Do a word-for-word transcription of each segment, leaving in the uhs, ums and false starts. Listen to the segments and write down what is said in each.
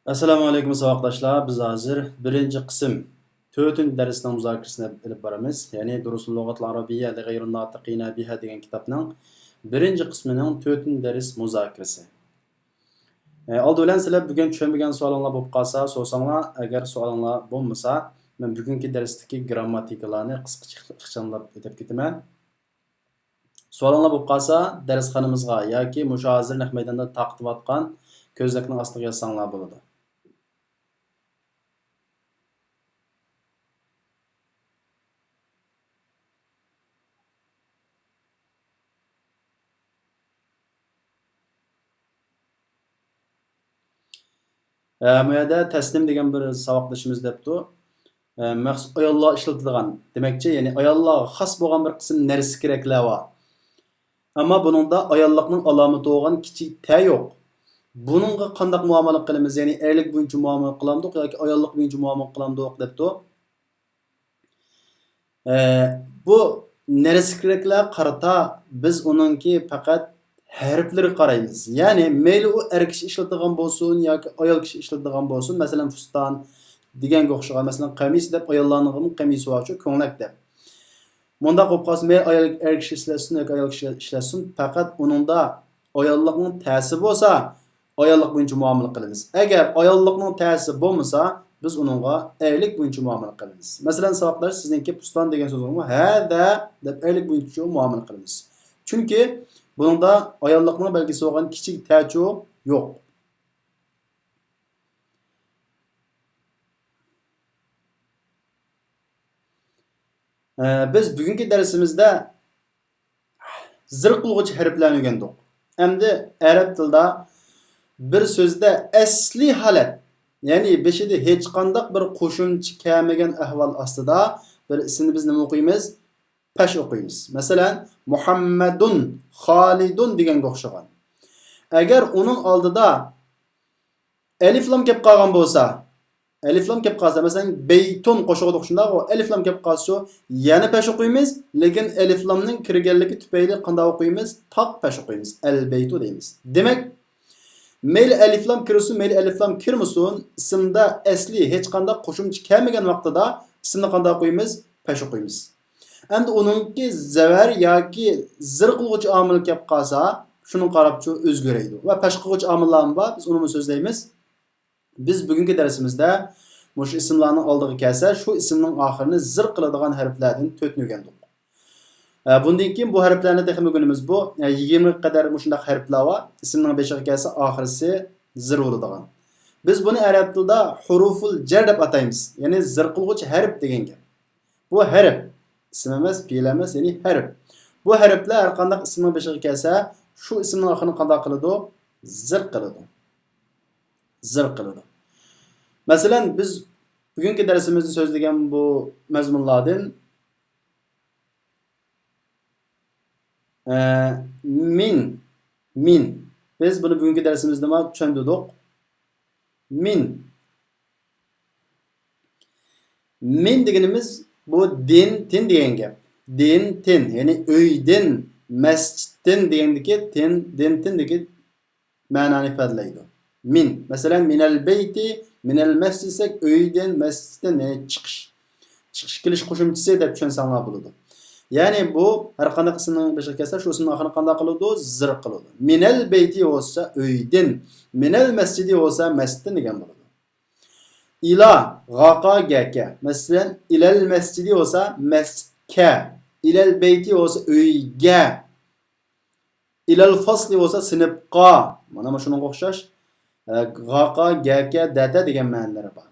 ئەسسالامۇ ئەلەيكۇم ساۋاقداشلار، بىز ھازىر بىرىنچى قىسىم، تۆتىنچى دەرسنىڭ مۇزاكىرىسىنى ئېلىپ بارىمىز. يەنى دۇرۇسۇل لۇغەتىل ئەرەبىييە لىغەيرىن ناتىقىنە بىھا دېگەن كىتابنىڭ بىرىنچى قىسمىنىڭ تۆتىنچى دەرس مۇزاكىرىسى. ئە، ئالدى بىلەن سىلەر بۈگۈن چۈشەنمىگەن سوئالىڭلار بولۇپ قالسا سورىساڭلار، ئەگەر سوئالىڭلار بولمىسا، مەن بۈگۈنكى دەرستىكى گىرامماتىكىلارنى قىسقىچە ئىخچاملاپ ئۆتۈپ كېتىمەن. سوئالىڭلار بولۇپ قالسا، دەرسخانىمىزغا ياكى مۇشۇ ھازىر نەق مەيداندا تارقىتىۋاتقان كۆزنەكنىڭ ئاستىغا يازساڭلار بولىدۇ. ئە، بۇ يەردە تەسنىم دېگەن بىر ساۋاقدىشىمىز دەپتۇ. ئە، مەخسۇس ئاياللار ئىشلىتىدىغان، دېمەكچى، يەنى ئاياللارغا خاس بولغان بىر قىسىم نەرسە كېرەكلەر بار. ئەمما بۇنىڭدا ئاياللىقنىڭ ئالامىتى بولغان كىچىك تە يوق. بۇنىڭغا قانداق مۇئامىلە قىلىمىز؟ يەنى ئەرلىك بويىچە مۇئامىلە قىلامدۇق ياكى ئاياللىق بويىچە مۇئامىلە قىلامدۇق دەپتۇ. ئە، بۇ نەرسە كېرەكلەر قارىتا بىز ئۇنىڭكى پەقەت ھەرپلىرىگە قارايمىز. يەنى مەيلى ئۇ ئەر كىشى ئىشلىتىدىغان بولسۇن ياكى ئايال كىشى ئىشلىتىدىغان بولسۇن، مەسىلەن، فۇستان دېگەنگە ئوخشىغان، مەسىلەن، قەمىس دەپ ئاياللارنىڭمۇ قەمىسى بارچۇ، كۆڭلەك دەپ. مۇنداق بولۇپ قالسا، مەيلى ئايال، ئەر كىشى ئىشلەتسۇن ياكى ئايال كىشى ئىشلەتسۇن، پەقەت ئۇنىڭدا ئاياللىقنىڭ تەسى بولسا، ئاياللىق بويىچە مۇئامىلە قىلىمىز. ئەگەر ئاياللىقنىڭ تەسى بولمىسا، بىز ئۇنىڭغا ئەرلىك بويىچە مۇئامىلە قىلىمىز. مەسىلەن، ساۋاقداش، سىزنىڭكى پۇستان دېگەن سۆزىڭىزمۇ ھەدە دەپ ئەرلىك بويىچە مۇئامىلە قىلىمىز. چۈنكى بۇنىڭدا ئاياللىقنىڭ بەلگىسى بولغان كىچىك تەچۇ يوق. ئە، بىز بۈگۈنكى دەرسىمىزدە زىر قىلغۇچ ھەرپلەرنى ئۆگەندۇق. ئەمدى ئەرەب تىلىدا بىر سۆزدە ئەسلىي ھالەت، يەنى بېشىدا ھېچقانداق بىر قوشۇمچە كەلمىگەن ئەھۋال ئاستىدا بىر ئىسىمنى بىز نېمە ئوقۇيمىز؟ پەش ئوقۇيمىز. مەسىلەن، مۇھەممەدۇن، خالىدۇن دېگەنگە ئوخشىغان. ئەگەر ئۇنىڭ ئالدىدا ئەلىفلام كەپ قالغان بولسا، ئەلىفلام كەپ قالسا، مەسىلەن، بەيتۇن قوشۇۋاتىدۇ، شۇنداقغۇ؟ ئەلىفلام كەپ قالسىچۇ، يەنە پەش ئوقۇيمىز، لېكىن ئەلىفلامنىڭ كىرگەنلىكى تۈپەيلى قانداق ئوقۇيمىز؟ تاق پەش ئوقۇيمىز، ئەلبەيتۇ دەيمىز. دېمەك، مەيلى ئەلىفلام كىرسۇن، مەيلى ئەلىفلام كىرمىسۇن، ئىسىمدا ئەسلى ھېچقانداق قوشۇمچە كەلمىگەن ۋاقتىدا ئىسىمنى قانداق ئوقۇيمىز؟ پەش ئوقۇيمىز. ئەمدى ئۇنىڭكى زەۋەر ياكى زىر قىلغۇچى ئامىل كەپ قالسا، شۇنىڭغا قاراپچۇ ئۆزگىرەيدۇ. ۋە پەش قىلغۇچى ئامىللارمۇ بار، بىز ئۇنىمۇ سۆزلەيمىز. بىز بۈگۈنكى دەرسىمىزدە مۇشۇ ئىسىملارنىڭ ئالدىغا كەلسە، شۇ ئىسىمنىڭ ئاخىرىنى زىر قىلىدىغان ھەرپلەردىن تۆتنى ئۆگەندۇق. ئە، بۇندىن كېيىن بۇ ھەرپلەرنى تېخىمۇ ئۆگىنىمىز. بۇ، ئە، يىگىرمىگە قەدەر مۇشۇنداق ھەرپلەر بار. ئىسىمنىڭ بېشىغا كەلسە، ئاخىرىسى زىر بولىدىغان. بىز بۇنى ئەرەب تىلىدا ھۇرۇفۇل جەر دەپ ئاتايمىز. يەنى زىر قىلغۇچ ھەرپ دېگەن گەپ. بۇ ھەرپ. ئىسىم ئەمەس، پېئىل ئەمەس، يەنى ھەرپ. بۇ ھەرپلەر ھەر قانداق ئىسىمنىڭ بېشىغا كەلسە، شۇ ئىسىمنىڭ ئاخىرىنى قانداق قىلىدۇ؟ زىر قىلىدۇ. زىر قىلىدۇ. مەسىلەن، بىز بۈگۈنكى دەرسىمىزدە سۆزلىگەن بۇ مەزمۇنلاردىن، ئە، مىن، مىن. بىز بۇنى بۈگۈنكى دەرسىمىزدىمۇ چۈشەندۈردۇق. مىن. مىن دېگىنىمىز بۇ دىن، تىن دېگەن گەپ. دىن، تىن، يەنى ئۆيدىن، مەسچىتتىن دېگەندىكى تىن، دىن، تىندىكى مەنانى ئىپادىلەيدۇ. مىن. مەسىلەن، مىنەل بەيتى، مىنەل مەسچىت دېسەك، ئۆيدىن، مەسچىتتىن، يەنى چىقىش. چىقىش كېلىش قوشۇمچىسى دەپ چۈشەنسەڭلار بولىدۇ. يەنى بۇ ھەر قانداق ئىسىمنىڭ بېشىغا كەلسە، شۇ ئىسىمنىڭ ئاخىرىنى قانداق قىلىدۇ؟ زىر قىلىدۇ. مىنەل بەيتى بولسا ئۆيدىن، مىنەل مەسچىدى بولسا مەسچىتتىن دېگەن بولىدۇ. ئىلا، غاقا، گەكە. مەسىلەن، ئىلەل مەسچىدى بولسا مەسچىتكە، ئىلەل بەيتى بولسا ئۆيگە. ئىلەل فاسلى بولسا سىنىپقا. مانا مۇشۇنىڭغا ئوخشاش، ئە، غاقا، گەكە، دەتە دېگەن مەنىلىرى بار.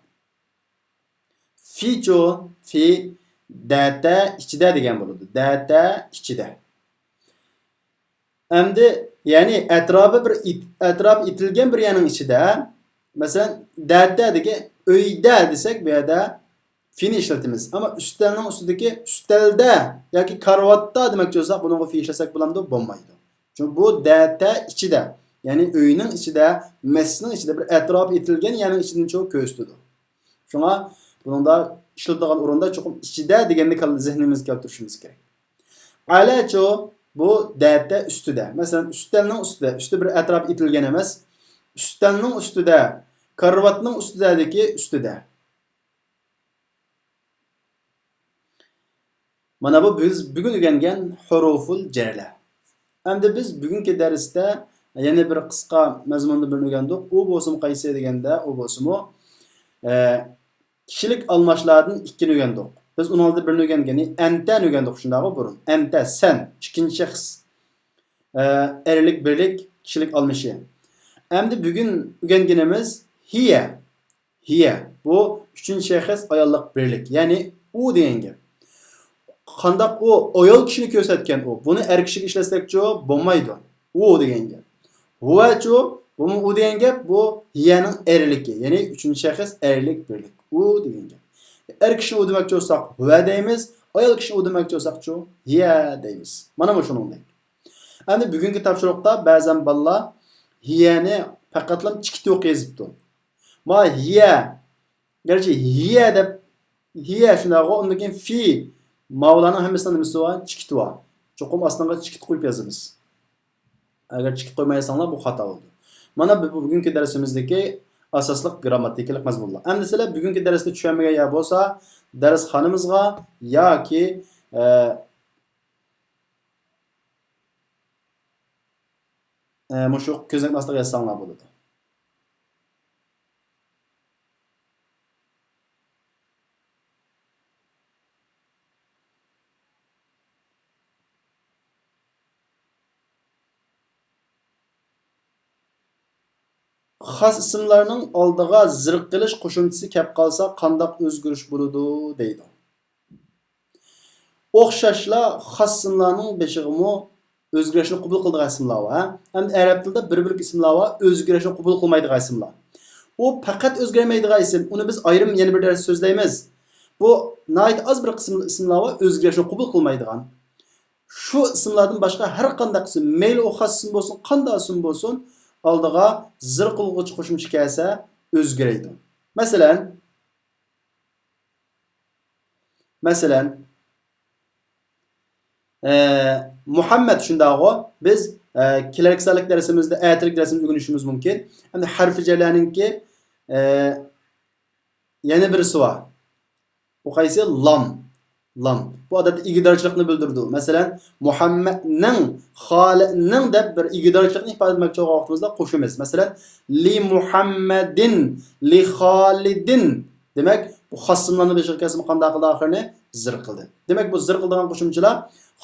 فىچۇ، فى، دەتە ئىچىدە دېگەن بولىدۇ. دەتە ئىچىدە. ئەمدى، يەنى ئەتراپى بىر ئېت-، ئەتراپى ئېتىلگەن بىر يەرنىڭ ئىچىدە، مەسىلەن، دەتە دېگەن ئۆيدە دېسەك، بۇ يەردە فىنى ئىشلىتىمىز. ئەمما ئۈستەلنىڭ ئۈستىدىكى ئۈستەلدە ياكى كارىۋاتتا دېمەكچى بولساق، بۇنىڭغا فى ئىشلەتسەك بولامدۇ؟ بولمايدۇ. چۈنكى بۇ دەتە ئىچىدە، يەنى ئۆينىڭ ئىچىدە، مەسچىتنىڭ ئىچىدە، بىر ئەتراپى ئېتىلگەن يەرنىڭ ئىچىدىن چوق كۆرسىتىدۇ. شۇڭا بۇنىڭدا ئىشلىتىدىغان ئورۇندا چوقۇم ئىچىدە دېگەننى كال-، زېھنىمىزگە كەلتۈرۈشىمىز كېرەك. ئەلەچۇ، بۇ دەتە ئۈستىدە. مەسىلەن، ئۈستەلنىڭ ئۈستىدە. ئۈستى بىر ئەتراپ ئېتىلگەن ئەمەس. ئۈستەلنىڭ ئۈستىدە. كارىۋاتنىڭ ئۈستىدەدىكى ئۈستىدە. مانا بۇ بىز بۈگۈن ئۆگەنگەن ھۇرۇفۇل جەرلەر. ئەمدى بىز بۈگۈنكى دەرستە يەنە بىر قىسقا مەزمۇننى بىرنى ئۆگەندۇق. ئۇ بولسىمۇ قايسى دېگەندە، ئۇ بولسىمۇ، ئە، كىشىلىك ئالماشلاردىن ئىككىنى ئۆگەندۇق. بىز ئۇنىڭ ئالدىدا بىرنى ئۆگەنگەن، ئەنتەنى ئۆگەندۇق، شۇنداقغۇ بۇرۇن؟ ئەنتە، سەن، ئىككىنچى شەخس. ئە، ئەرلىك بىرلىك، كىشىلىك ئالمىشى. ئەمدى بۈگۈن ئۆگەنگىنىمىز ھىيە. ھىيە. بۇ ئۈچىنچى شەخس ئاياللىق بىرلىك، يەنى ئۇ دېگەن گەپ. قانداق ئۇ؟ ئايال كىشىنى كۆرسەتكەن ئۇ. بۇنى ئەر كىشىگە ئىشلەتسەكچۇ؟ بولمايدۇ. ئۇ دېگەن گەپ. ھۇۋەچۇ؟ بۇمۇ ئۇ دېگەن گەپ. بۇ ھىيەنىڭ ئەرلىكى، يەنى ئۈچىنچى شەخس ئەرلىك بىرلىك. ئۇ دېگەن گەپ. ئەر كىشىنى ئۇ دېمەكچى بولساق ھۇۋە دەيمىز، ئايال كىشىنى ئۇ دېمەكچى بولساقچۇ؟ ھىيە دەيمىز. مانا مۇشۇنىڭدەك. ئەمدى بۈگۈنكى تاپشۇرۇقتا بەزەن بالىلار ھىيەنى پەقەتلا چىكىتۇ يېزىپتۇ. ما ھىيە، گەرچە ھىيە دەپ، ھىيە شۇنداقغۇ، ئۇندىن كېيىن في، ماۋۇلارنىڭ ھەممىسىنىڭ نېمىسى بار؟ چىكىتى بار. چوقۇم ئاستىغا چىكىت قويۇپ يازىمىز. ئەگەر چىكىت قويماي يازساڭلار، بۇ خاتا بولىدۇ. مانا بۇ، بۇ بۈگۈنكى دەرسىمىزدىكى ئاساسلىق گرامماتىكىلىق مەزمۇنلار. ئەمدى سىلەر بۈگۈنكى دەرستە چۈشەنمىگەن يەر بولسا، دەرسخانىمىزغا ياكى، ئە، ئە، مۇشۇ كۆزنەكنىڭ ئاستىغا يازساڭلار بولىدۇ. خاس ئىسىملارنىڭ ئالدىغا زىر قىلىش قوشۇمچىسى كەپ قالسا قانداق ئۆزگىرىش بولىدۇ دەيدۇ. ئوخشاشلا خاس ئىسىملارنىڭ بېشىغىمۇ ئۆزگىرىشنى قوبۇل قىلىدىغان ئىسىملار بار، ھە؟ ئەمدى ئەرەب تىلىدا بىر بۆلەك ئىسىملار بار، ئۆزگىرىشنى قوبۇل قىلمايدىغان ئىسىملار. ئۇ پەقەت ئۆزگەرمەيدىغان ئىسىم، ئۇنى بىز ئايرىم يەنە بىر دەرستە سۆزلەيمىز. بۇ ناھايىتى ئاز بىر قىسىم ئىسىملار بار، ئۆزگىرىشنى قوبۇل قىلمايدىغان. شۇ ئىسىملاردىن باشقا ھەر قانداق ئىسىم، مەيلى ئۇ خاس ئىسىم بولسۇن، قانداق ئىسىم بولسۇن، ئالدىغا زىر قىلغۇچ قوشۇمچە كەلسە ئۆزگىرەيدۇ. مەسىلەن، مەسىلەن، ئە، مۇھەممەد شۇنداقغۇ. بىز، ئە، كېلەركى سانلىق دەرسىمىزدە، ئەتىلىك دەرسىمىزدە ئۆگىنىشىمىز مۇمكىن. ئەمدى ھەرپى جەرلەرنىڭكى، ئە، يەنە بىرسى بار. بۇ قايسى؟ لام. لام. بۇ ئادەتتە ئىگىدارچىلىقنى بىلدۈرىدۇ. مەسىلەن، مۇھەممەدنىڭ، خالىدنىڭ دەپ بىر ئىگىدارچىلىقنى ئىپادىلىمەكچى بولغان ۋاقتىمىزدا قوشىمىز. مەسىلەن، لى مۇھەممەدىن، لى خالىدىن. دېمەك، بۇ خاس ئىسىملارنىڭ بېشىغا كەلسىمۇ قانداق قىلىدۇ ئاخىرىنى؟ زىر قىلدى. دېمەك، بۇ زىر قىلىدىغان قوشۇمچىلار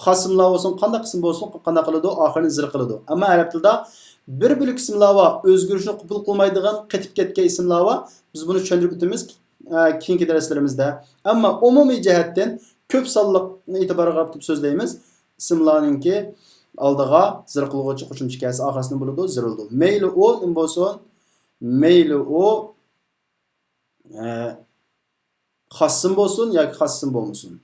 خاس ئىسىملار بولسۇن، قانداق ئىسىم بولسۇن، قانداق قىلىدۇ؟ ئاخىرىنى زىر قىلىدۇ. ئەمما ئەرەب تىلىدا بىر بۆلەك ئىسىملار بار، ئۆزگىرىشنى قوبۇل قىلمايدىغان، قېتىپ كەتكەن ئىسىملار بار. بىز بۇنى چۈشەندۈرۈپ ئۆتىمىز، ئە، كېيىنكى دەرسلىرىمىزدە. ئەمما ئومۇمىي جەھەتتىن كۆپ سانلىقنى ئېتىبارغا ئاپتۇ سۆزلەيمىز. ئىسىملارنىڭكى ئالدىغا زىر قىلغۇچى قوشۇمچە كەلسە ئاخىرسىنى بولىدۇ، زىر بولىدۇ. مەيلى ئۇ نېمە بولسۇن، مەيلى ئۇ، ئە، خاس ئىسىم بولسۇن ياكى خاس ئىسىم بولمىسۇن.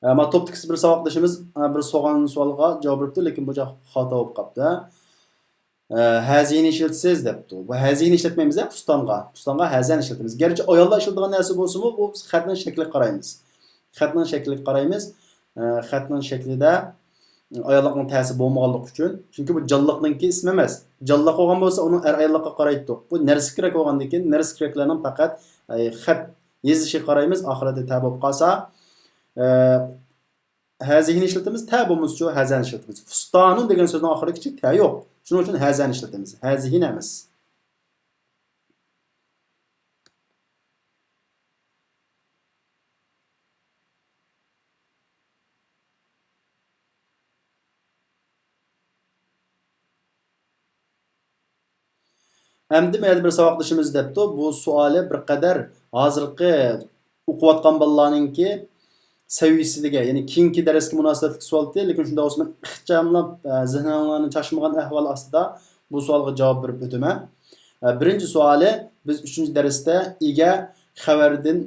ئە، ما توپتىكى بىر ساۋاقدىشىمىز، ئە، بىر سورىغان سوئالغا جاۋاب بېرىپتۇ، لېكىن بۇ جاي خاتا بولۇپ قاپتۇ. ئە، ھەزىنى ئىشلىتىسىز دەپتۇ. بۇ ھەزىنى ئىشلەتمەيمىز، ھە، پۇستانغا. پۇستانغا ھەزەن ئىشلىتىمىز. گەرچە ئاياللار ئىشلىتىدىغان نەرسە بولسىمۇ، بۇ بىز خەتنىڭ شەكلىگە قارايمىز. خەتنىڭ شەكلىگە قارايمىز. ئە، خەتنىڭ شەكلىدە، ئە، ئاياللىقنىڭ تەسى بولمىغانلىقى ئۈچۈن. چۈنكى بۇ جانلىقنىڭكى ئىسمى ئەمەس. جانلىق بولغان بولسا، ئۇنىڭ ئەر-ئاياللىققا قارايتتۇق. بۇ نەرسە كېرەك بولغاندىن كېيىن، نەرسە كېرەكلەرنىڭ پەقەت، ئە، خەت يېزىشىغا قارايمىز. ئاخىرىدا تە بولۇپ قالسا، ئە، ھەزىھىنى ئىشلىتىمىز، تە بولمىسىچۇ، ھەزەنى ئىشلىتىمىز. فۇستانۇن دېگەن سۆزنىڭ ئاخىرىدا كىچىك تە يوق. شۇنىڭ ئۈچۈن ھەزەنى ئىشلىتىمىز. ھەزىھىن ئەمەس. ئەمدى مەيلى بىر ساۋاقدىشىمىز دەپتۇ، بۇ سوئالى بىر قەدەر ھازىرقى ئوقۇۋاتقان بالىلارنىڭكى سەۋىيىسىدىكى، يەنى كېيىنكى دەرسكە مۇناسىۋەتلىك سوئالتى، لېكىن شۇنداق بولسىمۇ ئىخچاملاپ، ئە، زېھنىڭلارنى چاچمىغان ئەھۋال ئاستىدا بۇ سوئالغا جاۋاب بېرىپ ئۆتىمەن. ئە، بىرىنچى سوئالى، بىز ئۈچىنچى دەرستە ئىگە خەۋەردىن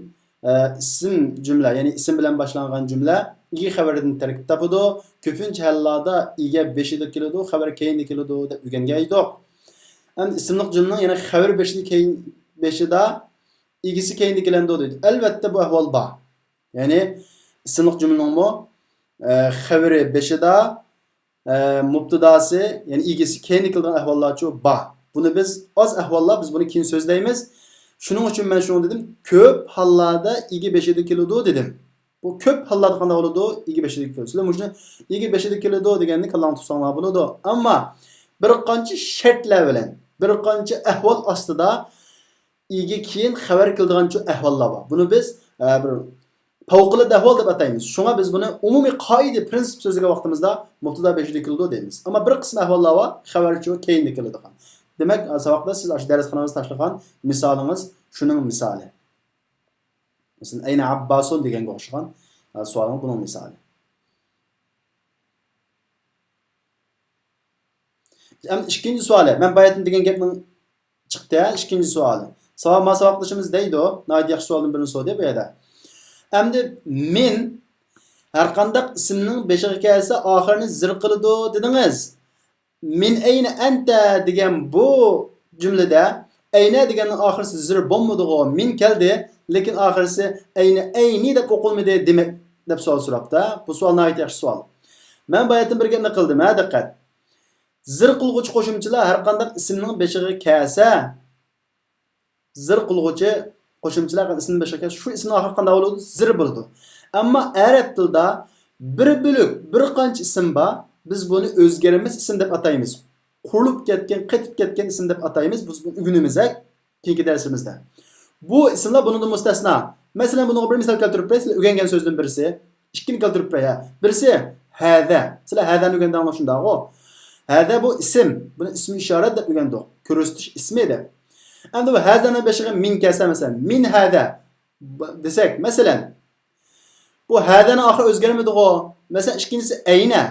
ئە، ئىسىم جۈملە، يەنى ئىسىم بىلەن باشلانغان جۈملە ئىگە خەۋىرىدىن تەركىب تاپىدۇ. كۆپىنچە ھاللاردا ئىگە بېشىدا كېلىدۇ، خەۋەر كەينىدە كېلىدۇ دەپ ئۆگەنگەن ئىدۇق. ئەمدى ئىسىملىق جۈملىنىڭ يەنە خەۋىرى بېشىدا كەين، بېشىدا، ئىگىسى كەينىدە كېلەمدۇ دەيدۇ. ئەلۋەتتە بۇ ئەھۋال بار. يەنى ئىسىملىق جۈملىنىڭمۇ، ئە، خەۋىرى بېشىدا، ئە، مۇپتىداسى، يەنى ئىگىسى كەينىدە كېلىدىغان ئەھۋاللارچۇ بار. بۇنى بىز ئاز ئەھۋاللار، بىز بۇنى كېيىن سۆزلەيمىز. شۇنىڭ ئۈچۈن مەن شۇنى دېدىم، كۆپ ھاللاردا ئىگە بېشىدا كېلىدۇ دېدىم. بۇ كۆپ ھاللاردا قانداق بولىدۇ؟ ئىگە بېشىدا كېلىدۇ. سىلەر مۇشۇنى ئىگە بېشىدا كېلىدۇ دېگەننى كاللاڭدا تۇتساڭلار بولىدۇ. ئەمما بىر قانچە شەرتلەر بىلەن، بىر قانچە ئەھۋال ئاستىدا ئىگە كېيىن خەۋەر كېلىدىغانچۇ ئەھۋاللار بار. بۇنى بىز، ئە، بىر پەۋقۇلئاددە ئەھۋال دەپ ئاتايمىز. شۇڭا بىز بۇنى ئومۇمىي قائىدە، پرىنسىپ سۆزلىگەن ۋاقتىمىزدا مۇپتىدا بېشىدا كېلىدۇ دەيمىز. ئەمما بىر قىسىم ئەھۋاللار بار، خەۋەرچۇ كەينىدە كېلىدىغان. دېمەك، ساۋاقدا سىز ئاشۇ دەرسخانىڭىزدا تاشلىغان مىسالىڭىز شۇنىڭ مىسالى. مەسىلەن، «ئەينە ئابباسۇن؟» دېگەنگە ئوخشىغان، ئە، سوئالنىڭ بۇنىڭ مىسالى. ئەمدى ئىككىنچى سوئالى. مەن باياتىن دېگەن گەپنىڭ چىقتى، ھە؟ ئىككىنچى سوئالى. ساۋا-، ما ساۋاقدىشىمىز دەيدۇ، ناھايىتى ياخشى سوئالدىن بىرىنى سورىدى بۇ يەردە. ئەمدى مىن ھەرقانداق ئىسىمنىڭ بېشىغا كەلسە ئاخىرىنى زىر قىلىدۇ دېدىڭىز. «مىن ئەينە ئەنتە» دېگەن بۇ جۈملىدە «ئەينە» دېگەننىڭ ئاخىرىسى زىر بولمىدىغۇ، «مىن» كەلدى، لېكىن ئاخىرىسى «ئەينە ئەينى» دەپ ئوقۇلمىدى دېمەك، دەپ سوئال سوراپتۇ. بۇ سوئال ناھايىتى ياخشى سوئال. مەن باياتىن بىر گەپنى قىلدىم، ھە، دىققەت. زىر قىلغۇچى قوشۇمچىلار ھەرقانداق ئىسىمنىڭ بېشىغا كەلسە، زىر قىلغۇچى قوشۇمچىلار ئىسىمنىڭ بېشىغا كەلسە، شۇ ئىسىمنىڭ ئاخىرى قانداق بولىدۇ؟ زىر بولىدۇ. ئەمما ئەرەب تىلىدا بىر بۆلەك، بىر قانچە ئىسىم بار، بىز بۇنى ئۆزگەرمەس ئىسىم دەپ ئاتايمىز. قۇرۇلۇپ كەتكەن، قېتىپ كەتكەن ئىسىم دەپ ئاتايمىز، بىز بۇنى ئۆگىنىمىز، ھە؟ كېيىنكى دەرسىمىزدە. بۇ ئىسىملار بۇنىڭدىن مۇستەسنا. مەسىلەن، بۇنىڭغا بىر مىسال كەلتۈرۈپ بېرەي، سىلەر ئۆگەنگەن سۆزدىن بىرسى. ئىككىنى كەلتۈرۈپ بېرەي، ھە. بىرسى ھەزە. سىلەر ھەزەنى ئۆگەندىڭلار شۇنداقغۇ؟ ھەزە بۇ ئىسىم. بۇنى ئىسمى ئىشارەت دەپ ئۆگەندۇق. كۆرسىتىش ئىسمى دەپ. ئەمدى بۇ ھەزەنىڭ بېشىغا مىن كەلسە، مەسىلەن، مىن ھەزە دېسەك، مەسىلەن، بۇ ھەزەنىڭ ئاخىرى ئۆزگەرمىدىغۇ؟ مەسىلەن، ئىككىنچىسى ئەينە.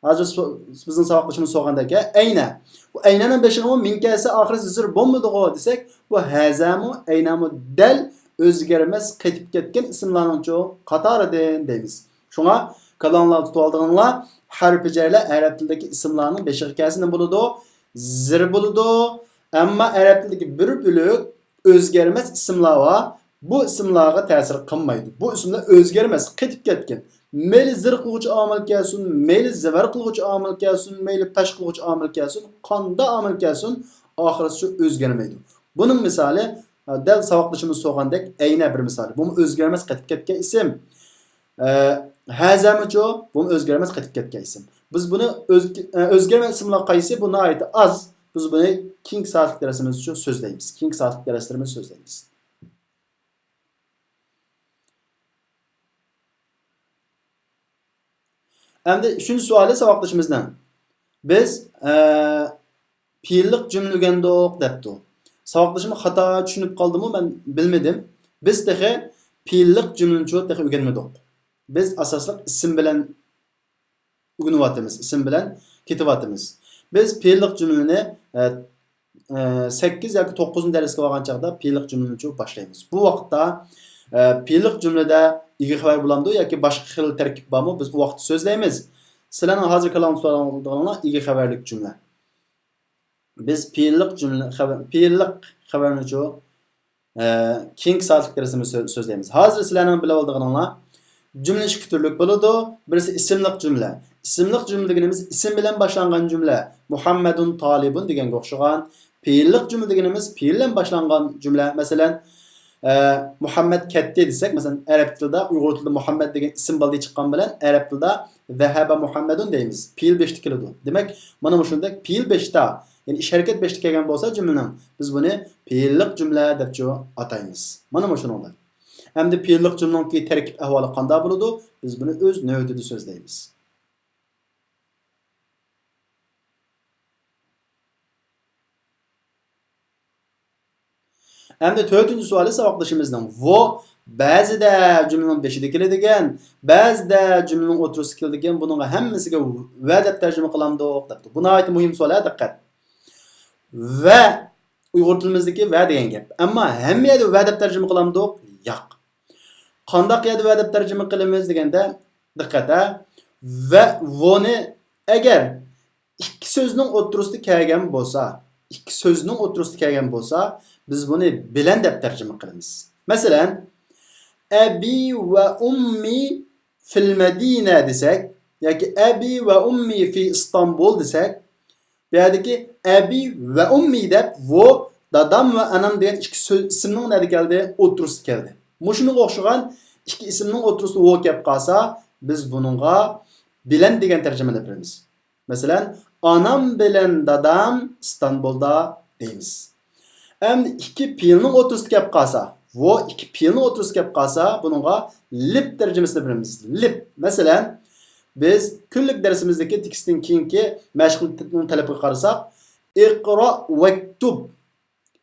ھازىر سو-، بىزنىڭ ساۋاقدىشىمىز سورىغاندەك، ھە، ئەينە. بۇ ئەينەنىڭ بېشىغىمۇ مىن كەلسە ئاخىرى زىر بولمىدىغۇ دېسەك، بۇ ھەزەمۇ، ئەينەمۇ دەل ئۆزگەرمەس قېتىپ كەتكەن ئىسىملارنىڭچۇ قاتارىدىن دەيمىز. شۇڭا كاللاڭلاردا تۇتۇۋالىدىغىنىڭلار، ھەرپى جەرلەر ئەرەب تىلىدىكى ئىسىملارنىڭ بېشىغا كەلسە نېمە بولىدۇ؟ زىر بولىدۇ. ئەمما ئەرەب تىلىدىكى بىر بۆلەك ئۆزگەرمەس ئىسىملار بار. بۇ ئىسىملارغا تەسىر قىلمايدۇ. بۇ ئىسىملار ئۆزگەرمەس، قېتىپ كەتكەن. مەيلى زىر قىلغۇچى ئامىل كەلسۇن، مەيلى زەۋەر قىلغۇچى ئامىل كەلسۇن، مەيلى پەش قىلغۇچى ئامىل كەلسۇن، قانداق ئامىل كەلسۇن، ئاخىرىسى شۇ ئۆزگەرمەيدۇ. بۇنىڭ مىسالى، دەل ساۋاقدىشىمىز سورىغاندەك، ئەينە بىر مىسالى. بۇمۇ ئۆزگەرمەس، قېتىپ كەتكەن ئىسىم. ئە، ھەزەمۇچۇ؟ بۇمۇ ئۆزگەرمەس، قېتىپ كەتكەن ئىسىم. بىز بۇنى ئۆز-، ئە، ئۆزگەرمەس ئىسىملار قايسى؟ بۇ ناھايىتى ئاز. بىز بۇنى كېيىنكى سائەتلىك دەرسىمىزدە سۆزلەيمىز. كېيىنكى سائەتلىك دەرسلىرىمىزدە سۆزلەيمىز. ئەمدى ئۈچىنچى سوئالى ساۋاقدىشىمىزنىڭ. بىز، ئە، پېئىللىق جۈملە ئۆگەندۇق دەپتۇ. ساۋاقدىشىم خاتا چۈشىنىپ قالدىمۇ، مەن بىلمىدىم. بىز تېخى پېئىللىق جۈملىنىچۇ تېخى ئۆگەنمىدۇق. بىز ئاساسلىق ئىسىم بىلەن ئۆگىنىۋاتىمىز، ئىسىم بىلەن كېتىۋاتىمىز. بىز پېئىللىق جۈملىنى، ئە، ئە، سەككىز ياكى توققۇزىنچى دەرسكە بارغان چاغدا پېئىللىق جۈملىنىچۇ باشلايمىز. بۇ ۋاقىتتا، ئە، پېئىللىق جۈملىدە ئىگە خەۋەر بولامدۇ ياكى باشقا خىل تەركىب بارمۇ؟ بىز ئۇ ۋاقىتتا سۆزلەيمىز. سىلەرنىڭ ھازىر كاللاڭدا تۇتۇۋالغىنىڭلار ئىگە خەۋەرلىك جۈملە. بىز پېئىللىق جۈملە خەۋە-، پېئىللىق خەۋەرنىچۇ، ئە، كېيىنكى سائەتلىك دەرسىمىزدە سۆ-، سۆزلەيمىز. ھازىر سىلەرنىڭ بىلىۋالىدىغىنىڭلار، جۈملە ئىككى تۈرلۈك بولىدۇ. بىرسى ئىسىملىق جۈملە. ئىسىملىق جۈملە دېگىنىمىز ئىسىم بىلەن باشلانغان جۈملە. مۇھەممەدۇن تالىبۇن دېگەنگە ئوخشىغان. پېئىللىق جۈملە دېگىنىمىز پېئىل بىلەن باشلانغان جۈملە. مەسىلەن، ئە، مۇھەممەد كەتتى دېسەك، مەسىلەن، ئەرەب تىلىدا، ئۇيغۇر تىلىدا مۇھەممەد دېگەن ئىسىم بالدى چىققان بىلەن، ئەرەب تىلىدا ذهب محمد دەيمىز. پېئىل بېشىدا كېلىدۇ. دېمەك، مانا مۇشۇنداق پېئىل بېشىدا، يەنى ئىش ھەرىكەت بېشىدا كەلگەن بولسا جۈملىنىڭ، بىز بۇنى پېئىللىق جۈملە دەپچۇ ئاتايمىز. مانا مۇشۇنىڭدەك. ئەمدى پېئىللىق جۈملىنىڭكى تەركىب ئەھۋالى قانداق بولىدۇ؟ بىز بۇنى ئۆز نۆۋىتىدە سۆزلەيمىز. ئەمدى تۆتىنچى سوئالى ساۋاقدىشىمىزنىڭ، ۋو بەزىدە جۈملىنىڭ بېشىدا كېلىدىكەن، بەزىدە جۈملىنىڭ ئوتتۇرىسىدا كېلىدىكەن، بۇنىڭغا ھەممىسىگە ۋە دەپ تەرجىمە قىلامدۇق دەپتۇ. بۇ ناھايىتى مۇھىم سوئال، ھە، دىققەت. ۋە ئۇيغۇر تىلىمىزدىكى ۋە دېگەن گەپ. ئەمما ھەممە يەردە ۋە دەپ تەرجىمە قىلامدۇق؟ ياق. قانداق يەردە ۋە دەپ تەرجىمە قىلىمىز دېگەندە، دىققەت، ھە. ۋە ۋونى ئەگەر ئىككى سۆزنىڭ ئوتتۇرىسىدا كەلگەن بولسا، ئىككى سۆزنىڭ ئوتتۇرىسىدا كەلگەن بولسا، بىز بۇنى بىلەن دەپ تەرجىمە قىلىمىز. مەسىلەن، ئەبى ۋە ئۇممى فىل مەدىنە دېسەك ياكى ئەبى ۋە ئۇممى فى ئىستانبۇل دېسەك، بۇ يەردىكى ئەبى ۋە ئۇممى دەپ ۋو، دادام ۋە ئانام دېگەن ئىككى سۆز، ئىسىمنىڭ نەدە كەلدى؟ ئوتتۇرىسىدا كەلدى. مۇشۇنىڭغا ئوخشىغان ئىككى ئىسىمنىڭ ئوتتۇرىسىدا ۋو كەپ قالسا، بىز بۇنىڭغا بىلەن دېگەن تەرجىمىنى بېرىمىز. مەسىلەن، ئانام بىلەن دادام ئىستانبۇلدا دەيمىز. ئەمدى ئىككى پېئىلنىڭ ئوتتۇرىسىدا كەپ قالسا، ۋو ئىككى پېئىلنىڭ ئوتتۇرىسىدا كەپ قالسا، بۇنىڭغا لىپ تەرجىمىسىنى بېرىمىز. لىپ. مەسىلەن، بىز كۈنلۈك دەرسىمىزدىكى تېكىستتىن كېيىنكى مەشىقنىڭ تەلىپىگە قارىساق، ئىقرا ۋەكتۇب.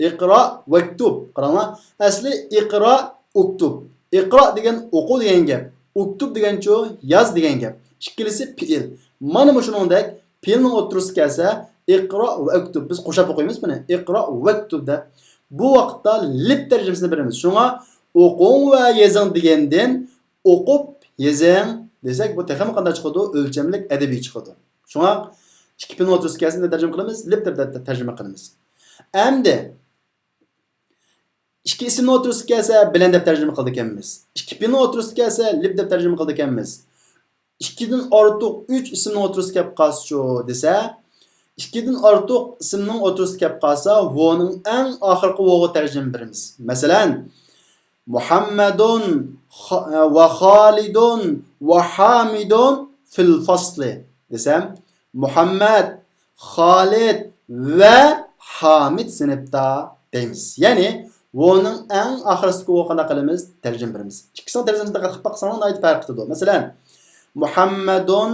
ئىقرا ۋەكتۇب. قاراڭلار، ئەسلى ئىقرا ئۇكتۇب. ئىقرا دېگەن ئوقۇ دېگەن گەپ. ئۇكتۇب دېگەنچۇ ياز دېگەن گەپ. ئىككىلىسى پېئىل. مانا مۇشۇنىڭدەك پېئىلنىڭ ئوتتۇرىسىدا كەلسە، ئىقرا ۋە ئۇكتۇب. بىز قوشاپ ئوقۇيمىز بۇنى. ئىقرا ۋەكتۇب دەپ. بۇ ۋاقىتتا لىپ تەرجىمىسىنى بېرىمىز. شۇڭا ئوقۇڭ ۋە يېزىڭ دېگەندىن ئوقۇپ يېزىڭ دېسەك، بۇ تېخىمۇ قانداق چىقىدۇ؟ ئۆلچەملىك ئەدەبىي چىقىدۇ. شۇڭا ئىككى پېئىلنىڭ ئوتتۇرىسىدا كەلسە نېمە تەرجىمە قىلىمىز؟ لىپ دەپ، دەپ، دەپ تەرجىمە قىلىمىز. ئەمدى ئىككى ئىسىمنىڭ ئوتتۇرىسىدا كەلسە بىلەن دەپ تەرجىمە قىلىدىكەنمىز. ئىككى پېئىلنىڭ ئوتتۇرىسىدا كەلسە لىپ دەپ تەرجىمە قىلىدىكەنمىز. ئىككىدىن ئارتۇق ئۈچ ئىسىمنىڭ ئوتتۇرىسىدا كەپ قالسىچۇ دېسە، ئىككىدىن ئارتۇق ئىسىمنىڭ ئوتتۇرىسىدا كەپ قالسا، ۋونىڭ ئەڭ ئاخىرقى ۋوغا تەرجىمە بېرىمىز. مەسىلەن، مۇھەممەدۇن خا-، ۋە خالىدۇن ۋە ھامىدۇن فىل فاسلى دېسەم، مۇھەممەد، خالىد ۋە ھامىد سىنىپتا دەيمىز. يەنى ۋونىڭ ئەڭ ئاخىرسىدىكى ۋوغا قانداق قىلىمىز؟ تەرجىمە بېرىمىز. ئىككىسىنىڭ تەرجىمىسىنى دىققەت قىلىپ باقساڭلار ناھايىتى پەرق قىلىدۇ. مەسىلەن، مۇھەممەدۇن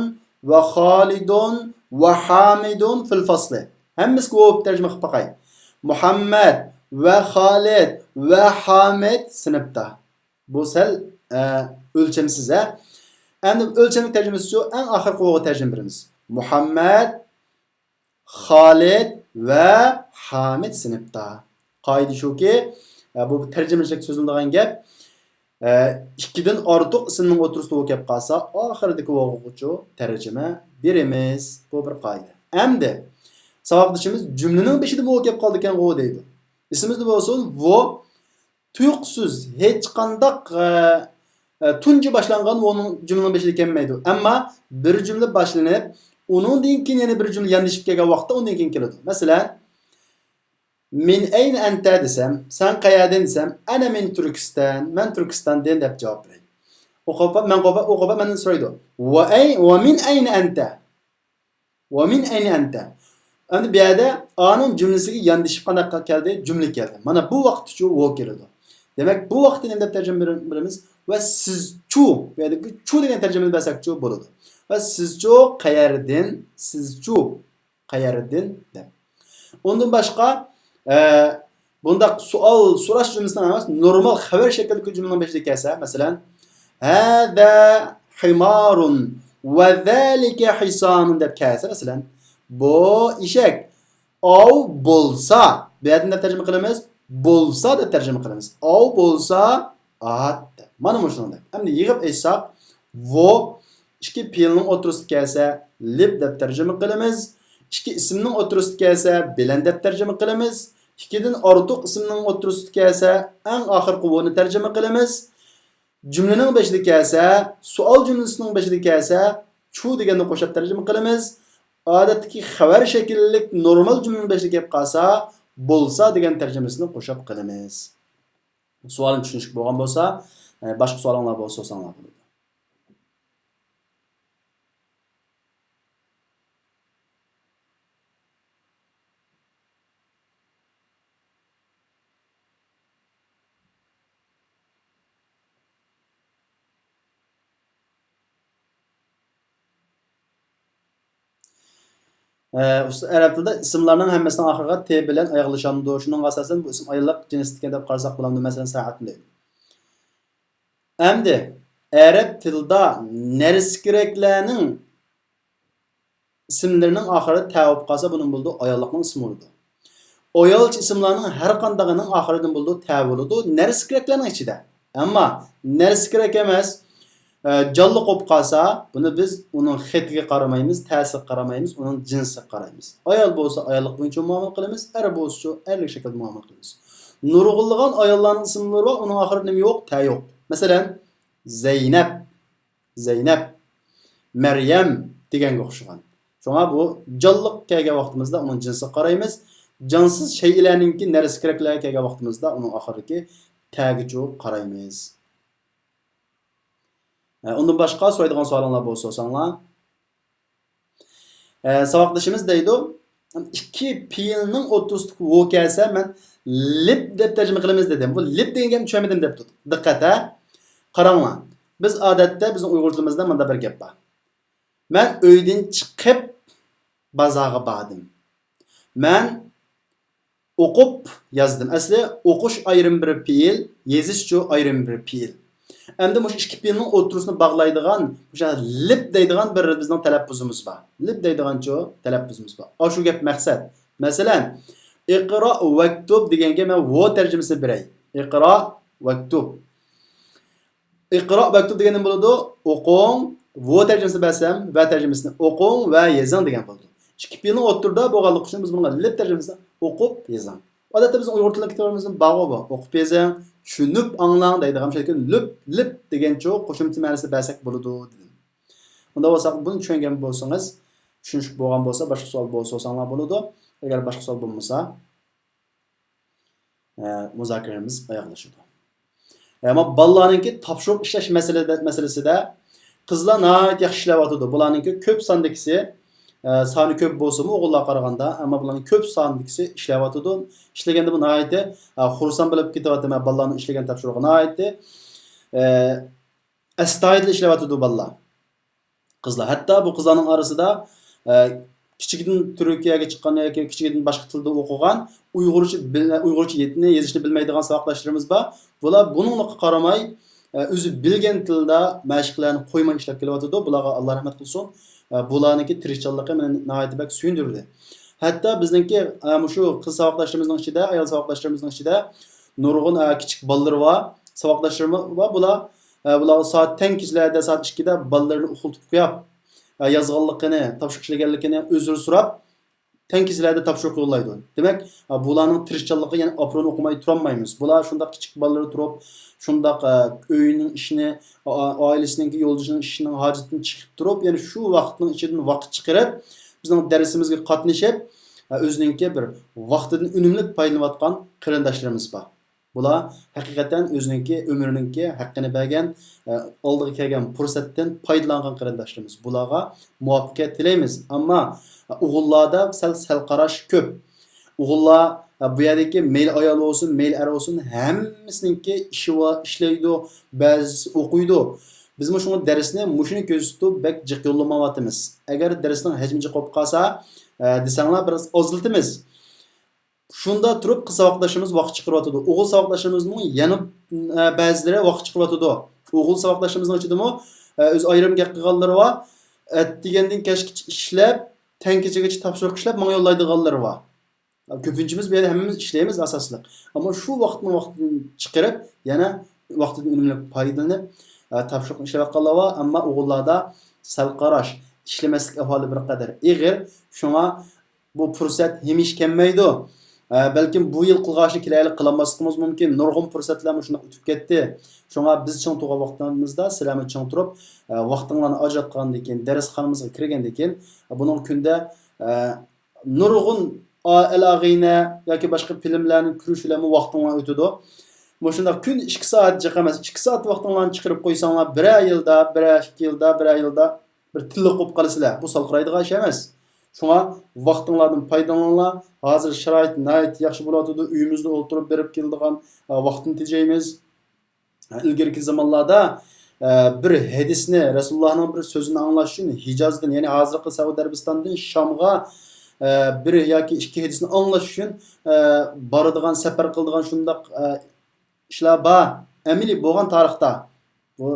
ۋە خالىدۇن ۋە ھامىدۇن فىل فاسلى. ھەممىسىگە ۋوۋ تەرجىمە قىلىپ باقاي. مۇھەممەد ۋە خالىد ۋە ھامىد سىنىپتا. بۇ سەل، ئە، ئۆلچەمسىز، ھە؟ ئەمدى ئۆلچەملىك تەرجىمىسىچۇ؟ ئەڭ ئاخىرقى ۋوغا تەرجىمە بېرىمىز. مۇھەممەد، خالىد ۋە ھامىد سىنىپتا. قائىدە شۇكى، ئە، بۇ تەرجىمىچىلىك سۆزلىنىدىغان گەپ. ئە، ئىككىدىن ئارتۇق ئىسىمنىڭ ئوتتۇرىسىدا ۋوۋ كەپ قالسا، ئاخىرىدىكى ۋوغىچۇ تەرجىمە بېرىمىز. بۇ بىر قائىدە. ئەمدى ساۋاقدىشىمىز جۈملىنىڭ بېشىدا ۋوۋ كەپ قالىدىكەن غۇ دەيدۇ. ئېسىمىزدە بولسۇن، ۋوۋ تۇيۇقسىز، ھېچقانداق، ئە، ئە، تۇنجى باشلانغان ۋوۋنىڭ جۈملىنىڭ بېشىدا كەلمەيدۇ. ئەمما بىر جۈملە باشلىنىپ، ئۇنىڭدىن كېيىن يەنە بىر جۈملە ياندىشىپ كەلگەن ۋاقىتتا ئۇنىڭدىن كېيىن كېلىدۇ. مەسىلەن، مىن ئەينە ئەنتە دېسەم، سەن قەيەردىن دېسەم، ئەنە مىن تۈركىستان، مەن تۈركىستاندىن دەپ جاۋاب بېرەي. ئوقۇپ، مەن قوپا، ئوقۇپ، مەندىن سورايدۇ. ۋە ئەي-، ۋە مىن ئەينە ئەنتە؟ ۋە مىن ئەينە ئەنتە؟ ئەمدى بۇ يەردە ئانىڭ جۈملىسىگە ياندىشىپ قانداق كەلدى؟ جۈملە كەلدى. مانا بۇ ۋاقىتتىچۇ ۋو كېلىدۇ. دېمەك، بۇ ۋاقىتتا نېمە دەپ تەرجىمە بېرە-، بېرىمىز؟ ۋە سىزچۇ؟ بۇ يەردىكى چۇ دېگەن تەرجىمىنى بەرسەكچۇ بولىدۇ. ۋە سىزچۇ قەيەردىن؟ سىزچۇ قەيەردىن دەپ. ئۇندىن باشقا، ئە، بۇنداق سوئال سوراش جۈملىسىنىڭ ئەمەس، نورمال خەۋەر شەكلىدىكى جۈملىنىڭ بېشىدا كەلسە، مەسىلەن، ھەزا ھىمارۇن ۋە زالىكە ھىسانۇن دەپ كەلسە، مەسىلەن، بۇ ئېشەك، ئاۋۇ بولسا، بۇ يەردە نېمە دەپ تەرجىمە قىلىمىز؟ بولسا دەپ تەرجىمە قىلىمىز. ئاۋۇ بولسا، ئات دەپ. مانا مۇشۇنىڭدەك. ئەمدى يىغىپ ئېيتساق، ۋو ئىككى پېئىلنىڭ ئوتتۇرىسىدا كەلسە، لىب دەپ تەرجىمە قىلىمىز. ئىككى ئىسىمنىڭ ئوتتۇرىسىدا كەلسە، بىلەن دەپ تەرجىمە قىلىمىز. ئىككىدىن ئارتۇق ئىسىمنىڭ ئوتتۇرىسىدا كەلسە، ئەڭ ئاخىرقى ۋونى تەرجىمە قىلىمىز. جۈملىنىڭ بېشىدا كەلسە، سوئال جۈملىسىنىڭ بېشىدا كەلسە، چۇ دېگەننى قوشاپ تەرجىمە قىلىمىز. ئادەتتىكى خەۋەر شەكىللىك نورمال جۈملىنىڭ بېشىدا كەپ قالسا، بولسا دېگەن تەرجىمىسىنى قوشاپ قىلىمىز. سوئالىم چۈشىنىشلىك بولغان بولسا، ئە، باشقا سوئالىڭلار بولسا سورىساڭلار بولىدۇ. ئە، ئۇستاز، ئەرەب تىلىدا ئىسىملارنىڭ ھەممىسىنىڭ ئاخىرىغا تى بىلەن ئاياغلىشامدۇ؟ شۇنىڭغا ئاساسەن بۇ ئىسىم ئاياللىق جىنستىكەن دەپ قارىساق بولامدۇ؟ مەسىلەن، سەھەتتىن دەيدۇ. ئەمدى ئەرەب تىلىدا نەرسە-كېرەكلەرنىڭ ئىسىملىرىنىڭ ئاخىرى تە بولۇپ قالسا، بۇنىڭ بولىدۇ ئاياللىقنىڭ ئىسمى بولىدۇ. ئايالچە ئىسىملارنىڭ ھەر قاندىقىنىڭ ئاخىرىدىن بولىدۇ تە بولىدۇ نەرسە-كېرەكلەرنىڭ ئىچىدە. ئەمما نەرسە-كېرەك ئەمەس، ئە، جانلىق بولۇپ قالسا، بۇنى بىز ئۇنىڭ خېتىگە قارىمايمىز، تەسىگە قارايمىز، ئۇنىڭ جىنسىغا قارايمىز. ئايال بولسا ئاياللىق بويىچە مۇئامىلە قىلىمىز، ئەر بولسىچۇ ئەرلىك شەكىلدە مۇئامىلە قىلىمىز. نۇرغۇنلىغان ئاياللارنىڭ ئىسىملىرى بار، ئۇنىڭ ئاخىرىدا نېمە يوق؟ تە يوق. مەسىلەن، زەينەپ. زەينەپ، مەريەم دېگەنگە ئوخشىغان. شۇڭا بۇ جانلىق كەلگەن ۋاقتىمىزدا ئۇنىڭ جىنسىغا قارايمىز. جانسىز شەيئىلەرنىڭكى نەرسە كېرەكلەرگە كەلگەن ۋاقتىمىزدا ئۇنىڭ ئاخىرىدىكى تەگىچۇ قارايمىز. ئە، ئۇندىن باشقا سورايدىغان سوئالىڭلار بولسا سوساڭلار. ئە، ساۋاقدىشىمىز دەيدۇ، ئىككى پېئىلنىڭ ئوتتۇرىسىدىكى ۋو كەلسە، مەن لىپ دەپ تەرجىمە قىلىمىز دېدىم. بۇ لىپ دېگەن گەپنى چۈشەنمىدىم دەپتۇ. دىققەت ھە. قاراڭلار، بىز ئادەتتە بىزنىڭ ئۇيغۇر تىلىمىزدا مۇنداق بىر گەپ بار. مەن ئۆيدىن چىقىپ بازارغا باردىم. مەن ئوقۇپ يازدىم. ئەسلى ئوقۇش ئايرىم بىر پېئىل، يېزىشچۇ ئايرىم بىر پېئىل. ئەمدى مۇشۇ ئىككى پېئىلنىڭ ئوتتۇرىسىنى باغلايدىغان، مۇشۇ لىپ دەيدىغان بىر بىزنىڭ تەلەپپۇزىمىز بار. لىپ دەيدىغانچۇ تەلەپپۇزىمىز بار. ئاشۇ گەپ مەقسەت. مەسىلەن، ئىقرا ۋەكتۇب دېگەنگە مەن ۋو تەرجىمىسىنى بېرەي. ئىقرا ۋەكتۇب. ئىقرا ۋەكتۇب دېگەن نېمە بولىدۇ؟ ئوقۇڭ، ۋو تەرجىمىسىنى بەرسەم، ۋە تەرجىمىسىنى ئوقۇڭ ۋە يېزىڭ دېگەن بولىدۇ. ئىككى پېئىلنىڭ ئوتتۇرىدا بولغانلىقى ئۈچۈن بىز بۇنىڭغا لىپ تەرجىمىسىنى ئوقۇپ يېزىڭ. ئادەتتە بىزنىڭ ئۇيغۇر تىلىنىڭ كىتابىمىزدا بارغۇ بۇ. ئوقۇپ يېزىڭ، چۈشىنىپ ئاڭلاڭ دەيدىغان شەكىل لۈپ، لىپ دېگەنچۇ قوشۇمچە مەنىسىنى بەرسەك بولىدۇ دېدىم. ئۇنداق بولسا بۇنى چۈشەنگەن بولسىڭىز، چۈشىنىشلىك بولغان بولسا، باشقا سوئال بولسا سوساڭلار بولىدۇ. ئەگەر باشقا سوئال بولمىسا، ئە، مۇزاكىرىمىز ئاياغلىشىدۇ. ئەمما بالىلارنىڭكى تاپشۇرۇق ئىشلەش مەسىلىدە، مەسىلىسىدە قىزلار ناھايىتى ياخشى ئىشلەۋاتىدۇ. بۇلارنىڭكى كۆپ ساندىكىسى، ئە، سانى كۆپ بولسىمۇ ئوغۇللارغا قارىغاندا، ئەمما بۇلارنىڭ كۆپ ساندىكىسى ئىشلەۋاتىدۇ. ئىشلىگەندە بۇ ناھايىتى، ئە، خۇرسەن بولۇپ كېتىۋاتىمەن بالىلارنىڭ ئىشلىگەن تاپشۇرۇقى ناھايىتى، ئە، ئەستايىدىل ئىشلەۋاتىدۇ بالىلار. قىزلار. ھەتتا بۇ قىزلارنىڭ ئارىسىدا، ئە، كىچىكىدىن تۈركىيەگە چىققان ياكى كىچىكىدىن باشقا تىلدا ئوقۇغان، ئۇيغۇرچە بىل-، ئۇيغۇرچە يېتىنى يېزىشنى بىلمەيدىغان ساۋاقداشلىرىمىز بار. بۇلار بۇنىڭلىققا قارىماي، ئە، ئۆزى بىلگەن تىلدا مەشىقلەرنى قويماي ئىشلەپ كېلىۋاتىدۇ. بۇلارغا ئاللا رەھمەت قىلسۇن. ئە، بۇلارنىڭكى تىرىشچانلىقى مېنى ناھايىتى بەك سۆيۈندۈردى. ھەتتا بىزنىڭكى، ئە، مۇشۇ قىز ساۋاقداشلىرىمىزنىڭ ئىچىدە، ئايال ساۋاقداشلىرىمىزنىڭ ئىچىدە نۇرغۇن، ئە، كىچىك بالىلىرى بار، ساۋاقداشلىرىمىز بار. بۇلار ئە، بۇلارغا سائەت تەڭ كېچىلەردە سائەت ئىككىدە بالىلىرىنى ئۇخلىتىپ قويۇپ، ئە، يازغانلىقىنى، تاپشۇرۇق ئىشلىگەنلىكىنى ئۆزرە سوراپ، تەڭ كېچىلەردە تاپشۇرۇق يوللايدۇ. دېمەك، ئە، بۇلارنىڭ تىرىشچانلىقى، يەنى ئاپىرىنى ئوقۇماي تۇرالمايمىز. بۇلار شۇنداق كىچىك بالىلىرى تۇرۇپ، شۇنداق، ئە، ئۆيىنىڭ ئىشىنى، ئا-، ئا-، ئائىلىسىنىڭكى، يولدىشىنىڭ ئىشىنىڭ ھاجىتىدىن چىقىپ تۇرۇپ، يەنە شۇ ۋاقىتنىڭ ئىچىدىن ۋاقىت چىقىرىپ، بىزنىڭ دەرسىمىزگە قاتنىشىپ، ئە، ئۆزىنىڭكى بىر ۋاقتىدىن ئۈنۈملۈك پايدىلىنىۋاتقان قېرىنداشلىرىمىز بار. بۇلار ھەقىقەتەن ئۆزىنىڭكى ئۆمرىنىڭكى ھەققىنى بەرگەن، ئە، ئالدىغا كەلگەن پۇرسەتتىن پايدىلانغان قېرىنداشلىرىمىز. بۇلارغا مۇۋەپپەقىيەت تىلەيمىز. ئەمما ئوغۇللاردا سەل، سەل قاراش كۆپ. ئوغۇللار، ئە، بۇ يەردىكى مەيلى ئايال بولسۇن، مەيلى ئەر بولسۇن، ھەممىسىنىڭكى ئىشى بار، ئىشلەيدۇ، بەزىسى ئوقۇيدۇ. بىزمۇ شۇڭا دەرسنى مۇشۇنى كۆزدە تۇتۇپ بەك جىق يوللىمايۋاتىمىز. ئەگەر دەرسنىڭ ھەجمى جىق بولۇپ قالسا، ئە، دېسەڭلار بىر ئاز ئازلىتىمىز. شۇندا تۇرۇپ قىز ساۋاقداشلىرىمىز ۋاقىت چىقىرىۋاتىدۇ. ئوغۇل ساۋاقداشلىرىمىزمۇ يەنە، ئە، بەزىلىرى ۋاقىت چىقىرىۋاتىدۇ. ئوغۇل ساۋاقداشلىرىمىزنىڭ ئىچىدىمۇ، ئە، ئۆزى ئايرىم گەپ قىلغانلىرى بار. ئەتىگەندىن كەچكىچە ئىشلەپ، تەڭ كېچىگىچە تاپشۇرۇق ئىشلەپ ماڭا يوللايدىغانلىرى بار. كۆپىنچىمىز بۇ يەردە ھەممىمىز ئىشلەيمىز ئاساسلىق. ئەمما شۇ ۋاقىتنىڭ ۋاقتىدىن چىقىرىپ، يەنە ۋاقتىدىن ئۈنۈملۈك پايدىلىنىپ، ئە، تاپشۇرۇقنى ئىشلەۋاتقانلار بار. ئەمما ئوغۇللاردا سەل قاراش، ئىشلىمەسلىك ئەھۋالى بىر قەدەر ئېغىر. شۇڭا بۇ پۇرسەت ھېمىشە كەلمەيدۇ. ئە، بەلكىم بۇ يىل قىلغان ئىشنى كېلەر يىلى قىلالماسلىقىمىز مۇمكىن. نۇرغۇن پۇرسەتلەر مۇشۇنداق ئۆتۈپ كەتتى. شۇڭا بىز چىڭ تۇرغان ۋاقتىمىزدا سىلەرمۇ چىڭ تۇرۇپ، ئە، ۋاقتىڭلارنى ئاجراتقاندىن كېيىن، دەرسخانىمىزغا كىرگەندىن كېيىن، ئە، بۇنىڭ كۈندە، ئە، نۇرغۇن ئا-، ئەل ئاغىنە ياكى باشقا فىلىملەرنى كۆرۈش بىلەنمۇ ۋاقتىڭلار ئۆتىدۇ. مۇشۇنداق كۈن ئىككى سائەت جىق ئەمەس، ئىككى سائەت ۋاقتىڭلارنى چىقىرىپ قويساڭلار، بىرەر يىلدا، بىرەر ئىككى يىلدا، بىرەر يىلدا بىر تىللىق بولۇپ قالىسىلەر. بۇ سالقىرايدىغان ئىش ئەمەس. شۇڭا ۋاقتىڭلاردىن پايدىلىنىڭلار. ھازىر شارائىت ناھايىتى ياخشى بولۇۋاتىدۇ. ئۆيىمىزدە ئولتۇرۇپ بېرىپ كېلىدىغان، ئە، ۋاقىتنى تېجەيمىز. ئىلگىرىكى زامانلاردا، ئە، بىر ھەدىسنى، رەسۇلۇللاھنىڭ بىر سۆزىنى ئاڭلاش ئۈچۈن ھىجازدىن، يەنى ھازىرقى سەئۇدى ئەرەبىستاندىن شامغا، ئە، بىر ياكى ئىككى ھەدىسنى ئاڭلاش ئۈچۈن، ئە، بارىدىغان، سەپەر قىلىدىغان شۇنداق، ئە، ئىشلار بار. ئەمەلىي بولغان تارىختا. بۇ،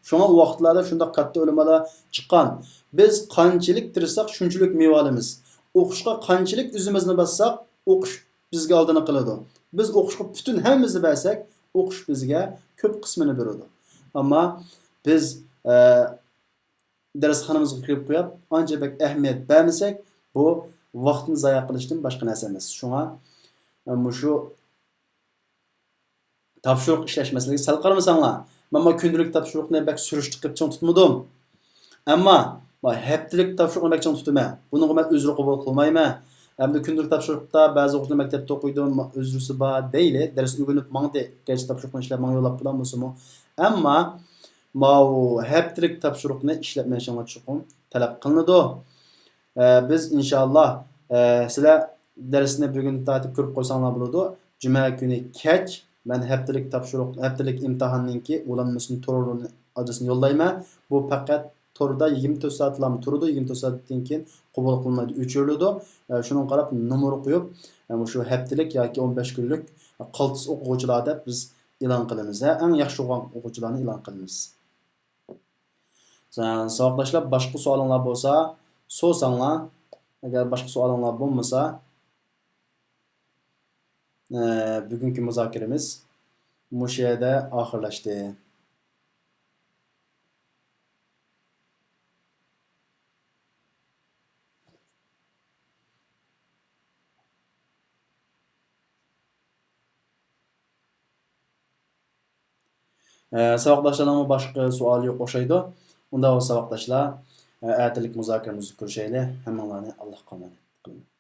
شۇڭا ئۇ ۋاقىتلاردا شۇنداق كاتتا ئۆلىمالار چىققان. بىز قانچىلىك تىرىشساق، شۇنچىلىك مېۋە ئالىمىز. ئوقۇشقا قانچىلىك ئۆزىمىزنى باسساق، ئوقۇش بىزگە ئالدىنى قىلىدۇ. بىز ئوقۇشقا پۈتۈن ھەممىمىزنى بەرسەك، ئوقۇش بىزگە كۆپ قىسمىنى بېرىدۇ. ئەمما بىز، ئە، دەرسخانىمىزغا كىرىپ قويۇپ، ئانچە بەك ئەھمىيەت بەرمىسەك، بۇ ۋاقىتنى زايە قىلىشتىن باشقا نەرسە ئەمەس. شۇڭا، ئە، مۇشۇ تاپشۇرۇق ئىشلەش مەسىلىسىگە سەل قارىمىساڭلار، مەنمۇ كۈندىلىك تاپشۇرۇقنى بەك سۈرۈشتە قىلىپ چىڭ تۇتمىدىم. ئەمما، مانا ھەپتىلىك تاپشۇرۇقنى بەك چىڭ تۇتىمەن. بۇنىڭغا مەن ئۈزرى قوبۇل قىلمايمەن. ئەمدى كۈندىلىك تاپشۇرۇقتا بەزى ئوقۇغۇچىلار مەكتەپتە ئوقۇيدۇ، ما-، ئۈزرىسى بار دەيلى. دەرس ئۆگىنىپ ماڭدى. گەرچە تاپشۇرۇقنى ئىشلەپ ماڭا يوللاپ بولالمىسىمۇ. ئەمما، ماۋۇ ھەپتىلىك تاپشۇرۇقنى ئىشلەپ مېڭىشىڭلار چوقۇم تەلەپ قىلىنىدۇ. ئە، بىز ئىنشاللا، ئە، سىلەر دەرسنى بۈگۈن تارتىپ كۆرۈپ قويساڭلار بولىدۇ. جۈمە كۈنى كەچ مەن ھەپتىلىك تاپشۇرۇق، ھەپتىلىك ئىمتىھاننىڭكى ئۇلانمىسىنى، تور ئادرېسىنى يوللايمەن. بۇ پەقەت توردا يىگىرمە تۆت سائەتلەرمۇ تۇرىدۇ، يىگىرمە تۆت سائەتتىن كېيىن قوبۇل قىلمايدۇ، ئۆچۈرۈلىدۇ. ئە، شۇنىڭغا قاراپ نومۇر قويۇپ، ئە، مۇشۇ ھەپتىلىك ياكى ئون بەش كۈنلۈك قالتىس ئوقۇغۇچىلار دەپ بىز ئېلان قىلىمىز. ھە، ئەڭ ياخشى ئوقۇغان ئوقۇغۇچىلارنى ئېلان قىلىمىز. ساۋاقداشلار، باشقا سوئالىڭلار بولسا سورىساڭلار. ئەگەر باشقا سوئالىڭلار بولمىسا، ئە، بۈگۈنكى مۇزاكىرىمىز مۇشۇ يەردە ئاخىرلاشتى. ئە، ساۋاقداشلارنىڭمۇ باشقا سوئالى يوق ئوخشايدۇ. ئۇنداق بولسا ساۋاقداشلار، ئە، ئەتىلىك مۇزاكىرىمىزدە كۆرۈشەيلى. ھەممىڭلارنى ئاللاھقا ئامانەت قىلىمەن.